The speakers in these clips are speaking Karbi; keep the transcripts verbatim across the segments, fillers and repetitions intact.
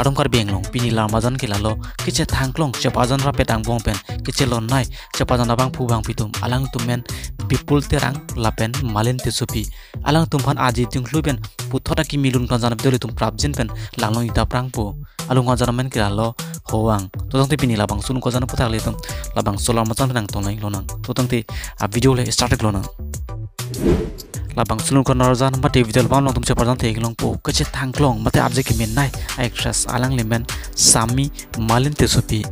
Kardom Karbi Anglong, pini lam arjan ke lalo, kechethang klong chepajan rapet angbong pen kechelonnei chepajan abangphu bangphi atum, alangtum men Bipul Terang lapen Malin Tissopi. Alangtum aphan aji dingklu pen puthot akimi lun kangjan abdol itum prapjin pen langlong-ik daprangpo. Alun kangjan amen ke lalo Howang. To tangte pini labangso lun kangjan aphuthak ilitum labangso lam arjan nangtong lang lonang. To tangte a video le start lonang. Labangso lun kangjan mate video album along itum chepajan theklongpo, kechethang klong mate arje kemenei actress, alangli men Sami Malin Tissopi.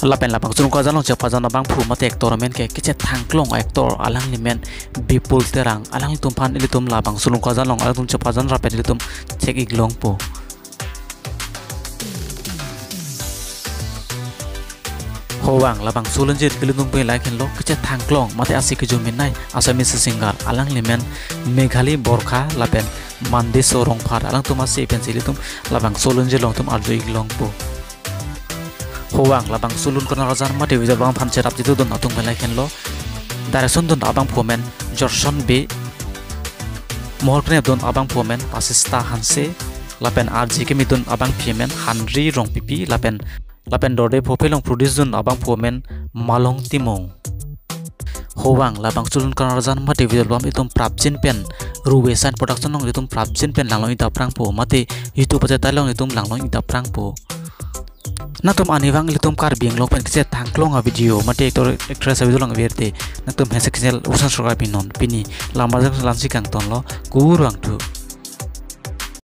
Lapen labangso lun kangjan along chepajan abangphu mate actor amen ke kechethang klong actor, alangli men Bipul Terang. Alangtum aphan ilitum labangso lun kangjan along alangtum chepajan rapet ilitum thek-ik longpo. Howang labangso lun arje ke ilitum pen like henlo, kechethang klong mate ase kejut menei Assamese singer, alangli men Meghali Borkha lapen Mandeso Rongphar, alangtum ase pensi ilitum labangso lun arje along itum arju-ik longpo. Howang labangso lun kangjan mate video album aphan cherap jitu dun atum pen like henlo. Direction dun abangphu men Jorson Bey. Mohor knep dun abangphu men Pasista Hanse. Lapen arje keme dun abangpi men Henry Rongpipi lapen lapen dorde phophe along produce dun abangphu men Malong Timung. Howang labangso lun kangjan mate video album itum prapjin pen Ruwe Sign Production along itum prapjin pen langlong-ik daprangpo mate YouTube achethai along itum langlong-ik daprangpo. Nangtum arnivang ilitum Karbi Anglong pen kechethang klong a video mate actor actress a video lang verte, nangtum hesek channel usan subscribe non. Pini lam arjan la-ansi kangtonlo, kurvangthu.